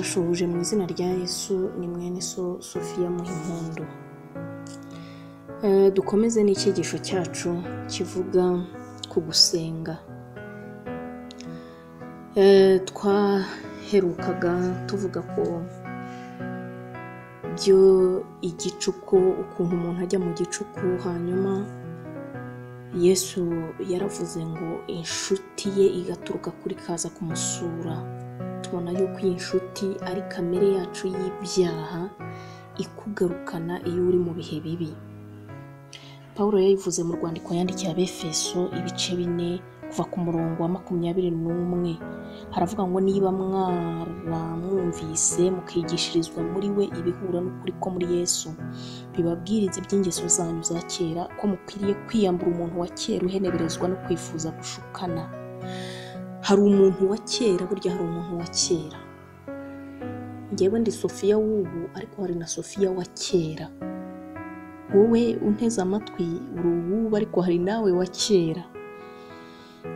Ndabashuhuje mu izina rya Yesu, ni mwene so Sofiya Muhimpundu. Dukomeze n'icyigisho cyacu kivuga ku gusenga. Twaherukaga tuvuga ko byo igicuku, ukuntu umuntu ajya mu gicuku, hanyuma Yesu yaravuze ngo inshuti ye igaturuka kuri kaza kumusura. Tubona yuko iyi nshuti ari kamere yacu y'ibyaha ikugarukana iyo uri mu bihe bibi. Pawulo yayivuze mu rwandiko yandikiye Abefeso ibice 4 kuva ku murongo wa 21, haravuga ngo niba mwaramwumvise mukigishirizwa muri we ibihura n'ukuri ko muri Yesu, bibabwiriza iby'ingeso zanyu za kera, ko mukwiriye kwiyambura umuntu wa kera uheneberezwa no kwifuza gushukana. Hari umuntu wa kera, burya hari umuntu wa kera. Njyewe ndi Sofiya w'ubu, ariko hari na Sofiya wa kera. Wowe unteze amatwi uri uw'ubu, ariko hari nawe wa kera.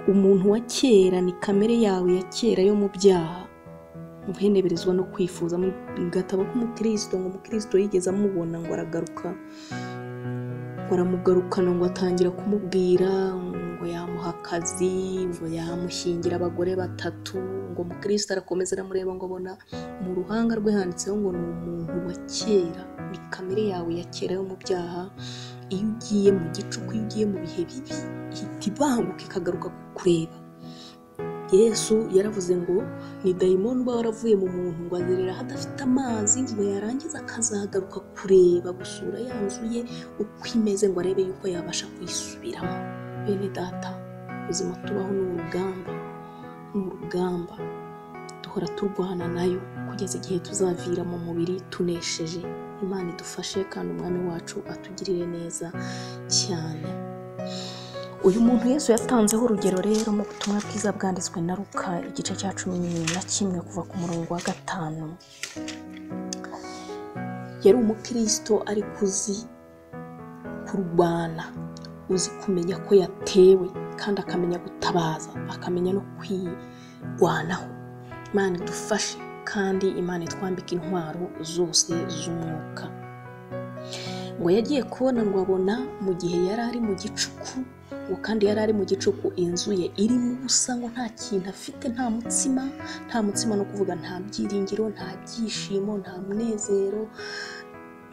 Umuntu wa kera ni kamere yawe ya kera yo mu byaha, uheneberezwa no kwifuza. Mu gatabo k'umukristo, ngo umukristo yigeze amubona ngo aragaruka, ngo aramugarukana, ngo atangira kumubwira ngo yamuha akazi, ngo yamushyingira abagore 3, ngo umukristo arakomeza aramureba ngo abona mu ruhanga rwe handitseho ngo ni umuntu wa kera. Ni kamere yawe ya kera yo mu byaha. Iyo ugiye mu gicuku, iyo ugiye mu bihe bibi, ihita ibanguka ikagaruka kukureba. Yesu yaravuze ngo ni dayimoni uba waravuye mu muntu, ngo azerera aho adafite amazi, ngo yarangiza akazagaruka kureba, gusura ya nzu ye uko imeze, ngo arebe yuko yabasha kuyisubiramo. Bene data, ubuzima tubaho ni urugamba, ni urugamba duhora turwana nayo kugeza igihe tuzavira mu mubiri tunesheje. Imana idufashe kandi Umwami wacu atugirire neza cyane. Uyu muntu Yesu yatanzeho urugero rero mu butumwa bwiza bwanditswe na Luka igice cya 11 kuva ku murongo wa 5. Yari umukristo ariko uzi kurwana, uzi kumenya ko yatewe kandi akamenya gutabaza, akamenya no kwirwanaho. Imana idufashe kandi Imana itwambike intwaro zose z'umwuka. Ngo yagiye kubona, ngo abona mu gihe yari ari mu gicuku, ngo kandi yari ari mu gicuku inzu ye irimo ubusa, ngo nta kintu afite, nta mutsima, nta mutsima no kuvuga nta byiringiro, nta byishimo, nta munezero,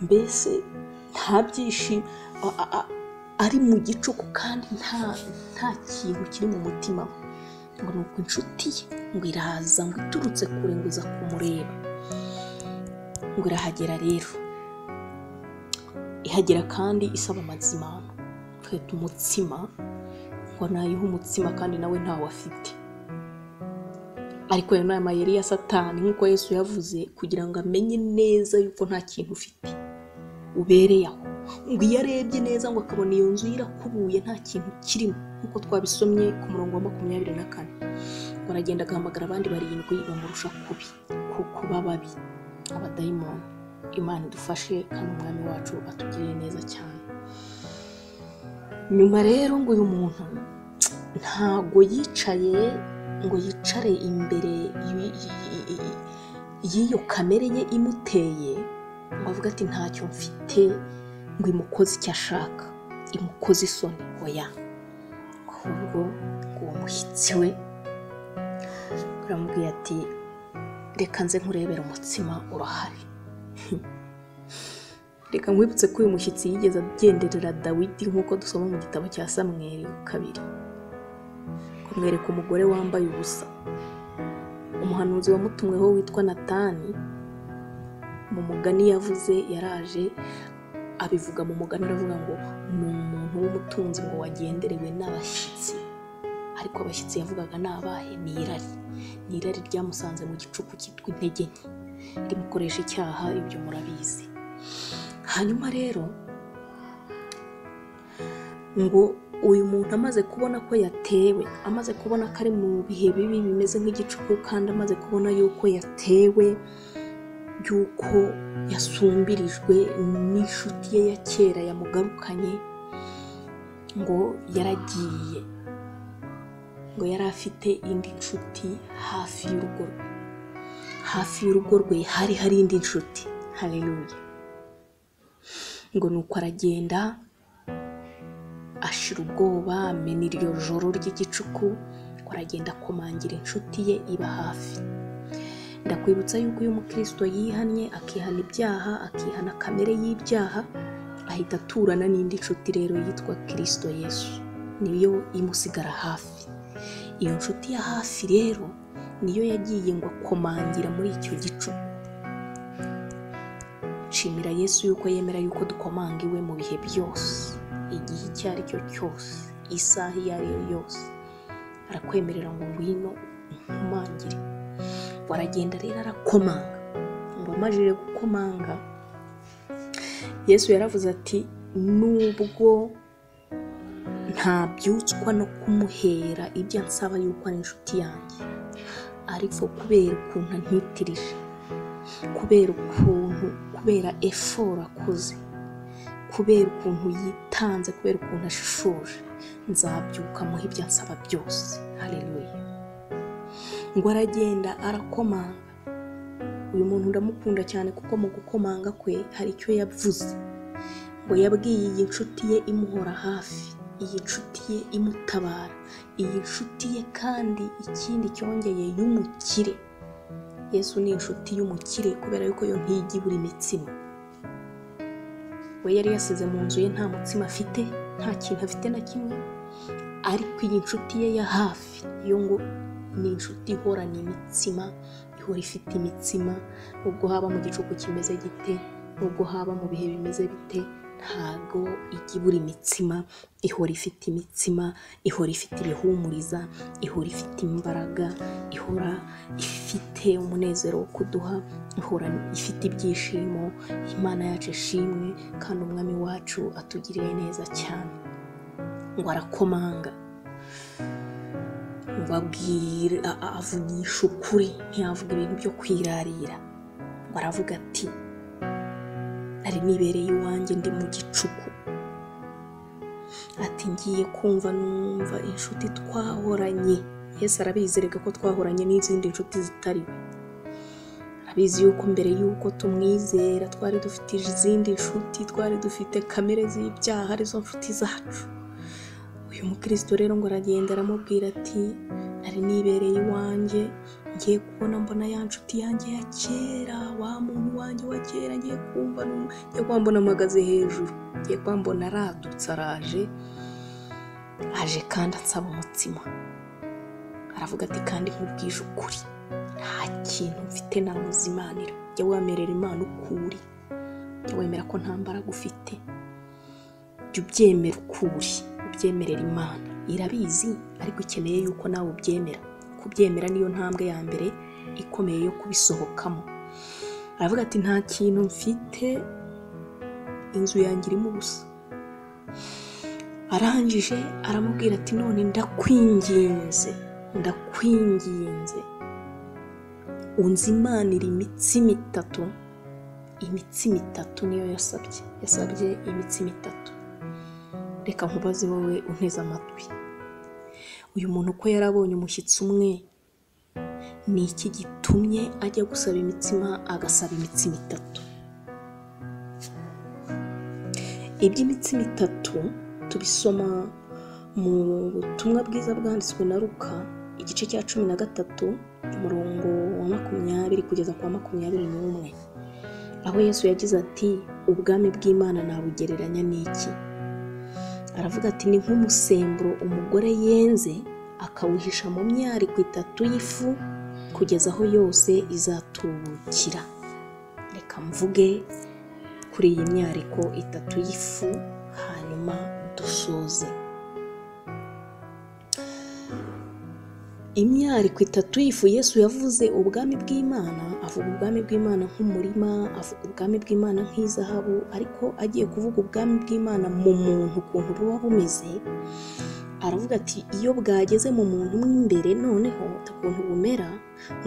mbese nta byishimo, ari mu gicuku kandi nta kintu kiri mu mutima we. Ngo nuko inshuti ye ngo iraza, ngo iturutse kure, ngo iza kumureba, ngo irahagera rero, ihagera kandi isaba amazimano, tweta umutsima, ngo nayihe umutsima kandi nawe ntawe afite. Ariko ayo ni amayeri ya Satani, nk'uko Yesu yavuze, kugira ngo amenye neza yuko nta kintu ufite ubereye aho. Ngo iyo arebye neza ngo akabona iyo nzu irakubuye nta kintu kirimo, nk'uko twabisomye ku murongo wa 24, ngo aragenda agahamagara abandi 7 bamurusha kubi, kuba babi, abadayimoni. Imana idufashe kandi Umwami wacu atugirire neza cyane. Nyuma rero ngo uyu muntu ntago yicaye ngo yicare imbere y'iyo kamere ye imuteye, ngo avuge ati ntacyo mfite, ngo imukoze icyo ashaka, imukoze isoni. Oya, ahubwo uwo mushyitsi we aramubwiye ati reka nze nkurebere umutsima urahari. Reka nkwibutse ko uyu mushyitsi yigeze agenderera Dawidi, nk'uko dusoma mu gitabo cya Samweli 2, kumwereka umugore wambaye ubusa. Umuhanuzi wamutumweho witwa Natani, mu mugani yavuze, yaraje abivuga mu mugani, aravuga ngo ni umuntu w'umutunzi ngo wagenderewe n'abashyitsi. Ariko abashyitsi yavugaga ni abahe? Ni irari. Ni irari ryamusanze mu gicuku cyitwa intege nke, rimukoresha icyaha, ibyo murabizi. Hanyuma rero ngo uyu muntu amaze kubona ko yatewe, amaze kubona ko ari mu bihe bibi bimeze nk'igicuku, kandi amaze kubona yuko yatewe, yuko yasumbirijwe n'inshuti ye ya kera yamugarukanye, ngo yaragiye, ngo yari afite indi nshuti hafi y'urugo rwe. Hafi y'urugo rwe hari hari indi nshuti. Haleluya. Ngo nuko aragenda ashira ubwoba, amena iryo joro ry'igicuku, ngo aragenda akomangira inshuti ye iba hafi. Ndakwibutsa yuko uyu mukristo yihannye, akihana ibyaha, akihana kamere y'ibyaha, ahita aturana n'indi nshuti rero yitwa Kristo Yesu, niyo imusigara hafi. Iyo nshuti ya hafi rero niyo yagiye ngo akomangira muri icyo gicuku. Nshimira Yesu yuko yemera yuko dukomanga iwe mu bihe byose, igihe icyo ari cyo cyose, isaha iyo ari yo yose, arakwemerera ngo ngwino nkomangire. Aragenda rero arakomanga. Ngo amajije gukomanga, Yesu yaravuze ati nubwo ntabyutswa no kumuhera ibyo ansaba yuko ari inshuti yanjye, ariko kubera ukuntu antitirije, kubera ukuntu, kubera effort akoze, kubera ukuntu yitanze, kubera ukuntu ashishoje, nzabyuka muha ibyo ansaba byose. Haleluya. Ngo aragenda arakomanga. Uyu muntu ndamukunda cyane kuko mu gukomanga kwe hari icyo yavuze. Ngo yabwiye iyi nshuti ye imuhora hafi, iyi nshuti ye imutabara, iyi nshuti ye kandi ikindi cyongeye y'umukire. Yesu ni inshuti y'umukire kubera yuko yo ntijya ibura imitsima. We yari yasize mu nzu ye nta mutsima afite, nta kintu afite na kimwe, ariko iyi nshuti ye ya hafi yo ngo ni inshuti ihorana imitsima, ihora ifite imitsima, nubwo haba mu gicuku kimeze gite, nubwo haba mu bihe bimeze bite, ntago ijya ibura imitsima, ihora ifite imitsima, ihora ifite ibihumuriza, ihora ifite imbaraga, ihora ifite umunezero wo kuduha, ihora ifite ibyishimo. Imana yacu ishimwe kandi umwami wacu atugiriye neza cyane. Ngo arakomanga, ngo abwire, avugisha ukuri, ntiyavuga ibintu byo kwirarira. Ngo aravuga ati nari nibereye iwanjye ndi mu gicuku, ati ngiye kumva numva inshuti twahoranye. Yesu arabizi reka ko twahoranye n'izindi nshuti zitari we. Arabizi yuko mbere yuko tumwizera twari dufite izindi nshuti, twari dufite kamere z'ibyaha arizo nshuti zacu. Uyu mukristo rero ngo aragenda aramubwira ati nari nibereye iwanjye, ngiye kubona mbona ya nshuti yanjye ya kera, wa muntu wanjye wa kera, ngiye kumva ngiye kuba mbona mpagaze hejuru, ngiye kuba mbona aradutse, araje, aje kandi ansaba umutsima. Aravuga ati kandi nkubwije ukuri, nta kintu mfite namuzimanira. Jya wemerera Imana ukuri, jya wemera ko nta mbaraga ufite, jya ubyemera ukuri, ubyemerera Imana. Irabizi ariko ikeneye yuko nawe ubyemera. Kubyemera niyo ntambwe ya mbere ikomeye yo kubisohokamo. Aravuga ati nta kintu mfite, inzu yanjye irimo ubusa. Arangije aramubwira ati none ndakwinginze, ndakwinginze unzimanire imitsima itatu. Imitsima itatu niyo yasabye, yasabye imitsima itatu. Reka nkubaze wowe unteze amatwi, uyu muntu ko yarabonye umushyitsi umwe, ni iki gitumye ajya gusaba imitsima agasaba imitsima itatu? Iby'imitsima itatu tubisoma mu butumwa bwiza bwanditswe na Luka igice cya 13 umurongo wa 20 kugeza kwa 21, aho Yesu yagize ati ubwami bw'Imana nabugereranya n'iki? Aravuga ati ni nk'umusemburo umugore yenze akawuhisha mu myariko itatu y'ifu kugeza aho yose izatubukira. Reka mvuge kuri iyi myariko itatu y'ifu hanyuma dusoze. Imyariko itatu y'ifu Yesu yavuze ubwami bw'Imana, avuga ubwami bw'Imana nk'umurima, avuga ubwami bw'Imana nk'izahabu, ariko agiye kuvuga ubwami bw'Imana mu muntu ukuntu buba bumeze, aravuga ati iyo bwageze mu muntu mo imbere noneho ukuntu bumera,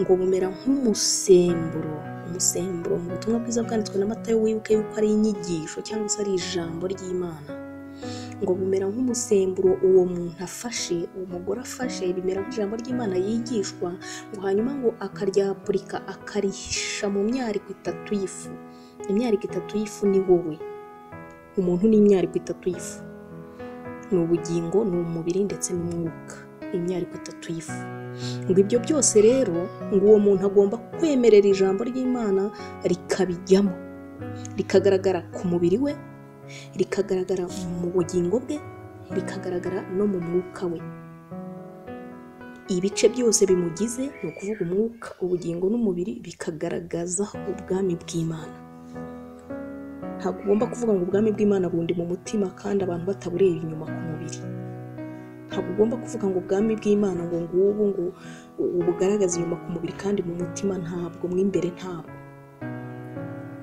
ngo bumera nk'umusemburo. Umusemburo mu butumwa bwiza bwanditswe na Matayo, wibuke yuko ari inyigisho cyangwa se ari ijambo ry'Imana. Ngo bumera nk'umusemburo uwo muntu afashe, uwo mugore afashe, bimera nk'ijambo ry'Imana yigishwa, ngo hanyuma ngo akaryapurika akarihisha mu myariko itatu y'ifu. Imyariko itatu y'ifu ni wowe. Umuntu ni imyariko itatu y'ifu. Ni ubugingo, ni umubiri ndetse n'umwuka. Imyariko itatu y'ifu. Ngo ibyo byose rero, ngo uwo muntu agomba kwemerera ijambo ry'Imana rikabijyamo, rikagaragara ku mubiri we, rikagaragara mu bugingo bwe, rikagaragara no mu mwuka we. Ibice byose bimugize, ni ukuvuga umwuka, ubugingo n'umubiri, bikagaragaza ubwami bw'Imana. Ntabwo ugomba kuvuga ngo ubwami bw'Imana bundi mu mutima kandi abantu batabureba inyuma ku mubiri. Ntabwo ugomba kuvuga ngo ubwami bw'Imana ngo ngubu ngo ubugaragaze inyuma ku mubiri kandi mu mutima ntabwo, mo imbere ntabwo.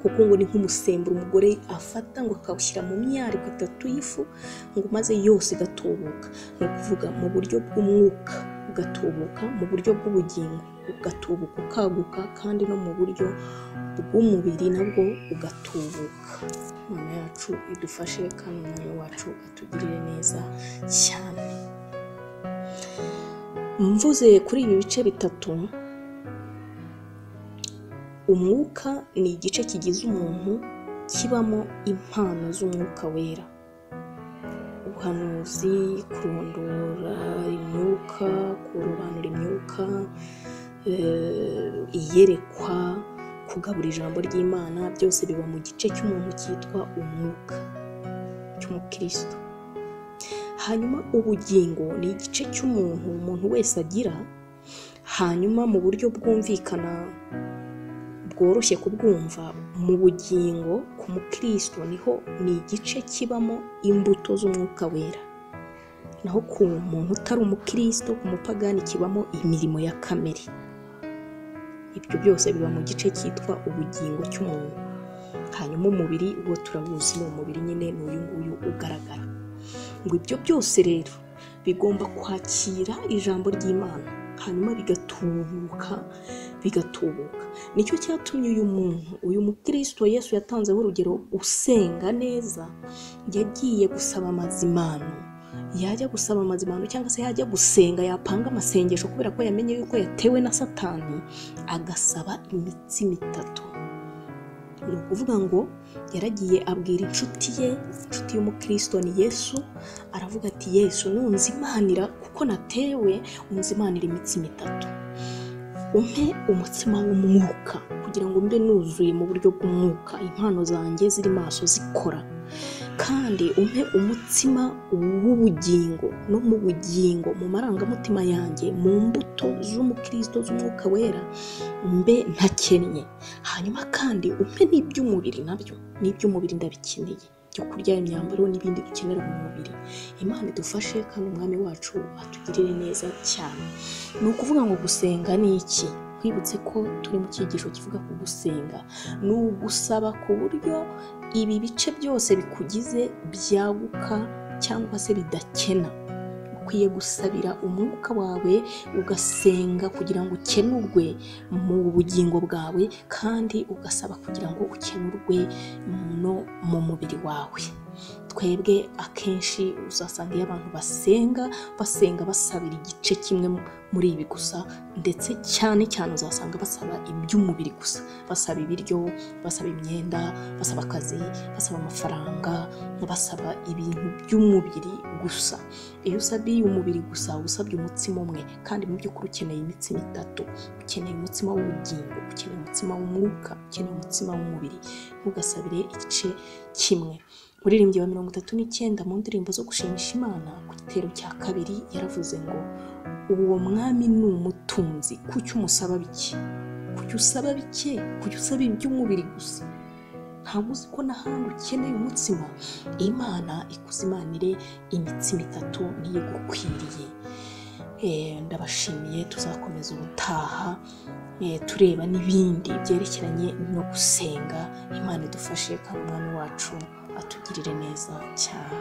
Kuko ngo ni nk'umusemburo umugore afata ngo akawushyira mu myariko itatu y'ifu, ngo maze yose igatubuka. Ni ukuvuga mu buryo bw'umwuka ugatubuka, mu buryo bw'ubugingo ugatubuka ukaguka, kandi no mu buryo bw'umubiri nabwo ugatubuka. Imana yacu idufashe kandi Umwami wacu atugirire neza cyane. Mvuze kuri ibi bice bitatu, umwuka ni igice kigize umuntu kibamo impano z'umwuka wera. Ubuhanuzi, kurondora imyuka, kurobanura imyuka, iyerekwa, kugabura ijambo ry'Imana, byose biba mu gice cy'umuntu cyitwa umwuka cy'umukristo. Hanyuma ubugingo ni igice cy'umuntu umuntu wese agira, hanyuma mu buryo bwumvikana bworoshye kubwumva, mu bugingo ku mukristo niho ni igice kibamo imbuto z'umwuka wera. Naho ku muntu utari umukristo, ku mupagani, kibamo imirimo ya kamere. Ibyo byose biba mu gice cyitwa ubugingo cy'umuntu. Hanyuma umubiri uwo turabuzi, ni umubiri nyine, ni uyu nguyu ugaragara. Ngo ibyo byose rero bigomba kwakira ijambo ry'Imana, hanyuma bigatubuka, bigatubuka. Nicyo cyatumye uyu muntu, uyu mukristo Yesu yatanzeho urugero usenga neza, yagiye gusaba amazimano. Yajya gusaba amazimano cyangwa se yajya gusenga, yapanga amasengesho kubera ko yamenye yuko yatewe na Satani, agasaba imitsima itatu. Ni ukuvuga ngo yaragiye abwira inshuti ye, inshuti y'umukristo ni Yesu, aravuga ati Yesu nunzimanira kuko natewe, unzimanira imitsima itatu, umpe umutsima w'umwuka kugira ngo mbe nuzuye mu buryo bw'umwuka, impano zanjye ziri maso zikora, kandi umpe umutsima w'ubugingo, no mu bugingo, mu marangamutima yanjye, mu mbuto z'umukristo z'umwuka wera, mbe ntakennye. Hanyuma kandi umpe n'iby'umubiri, nabyo n'iby'umubiri ndabikeneye, byo kurya, imyambaro n'ibindi dukenera mu mubiri. Imana idufashe kandi Umwami wacu atugirire neza cyane. Ni ukuvuga ngo gusenga ni iki? Twibutse ko turi mu cyigisho kivuga ku gusenga. Ni ugusaba ku buryo ibi bice byose bikugize byaguka cyangwa se bidakena. Ukwiye gusabira umwuka wawe, ugasenga kugira ngo ukenurwe mu bugingo bwawe, kandi ugasaba kugira ngo ukenurwe no mu mubiri wawe. Twebwe akenshi uzasanga iyo abantu basenga, basenga basabira igice kimwe muri ibi gusa, ndetse cyane cyane uzasanga basaba iby'umubiri gusa, basaba ibiryo, basaba imyenda, basaba akazi, basaba amafaranga, basaba ibintu by'umubiri gusa. Iyo usabiye umubiri gusa, usabye umutsima umwe, kandi mu by'ukuri ukeneye imitsima itatu. Ukeneye umutsima w'ubugingo, ukeneye umutsima w'umwuka, ukeneye umutsima w'umubiri. Ntugasabire igice kimwe. Muririmbyi wa 39 mu ndirimbo zo gushimisha Imana ku gitero cya 2 yaravuze ngo uwo mwami ni umutunzi, kuki umusaba bike? Kuki usaba bike? Kuki usaba iby'umubiri gusa? Ntabwo uzi ko n'ahandi ukeneye umutsima. Imana ikuzimanire imitsima itatu niyo igukwiriye. Ndabashimiye, tuzakomeza ubutaha tureba n'ibindi byerekeranye no gusenga. Imana idufashe kandi Umwami wacu atugirire neza cyane.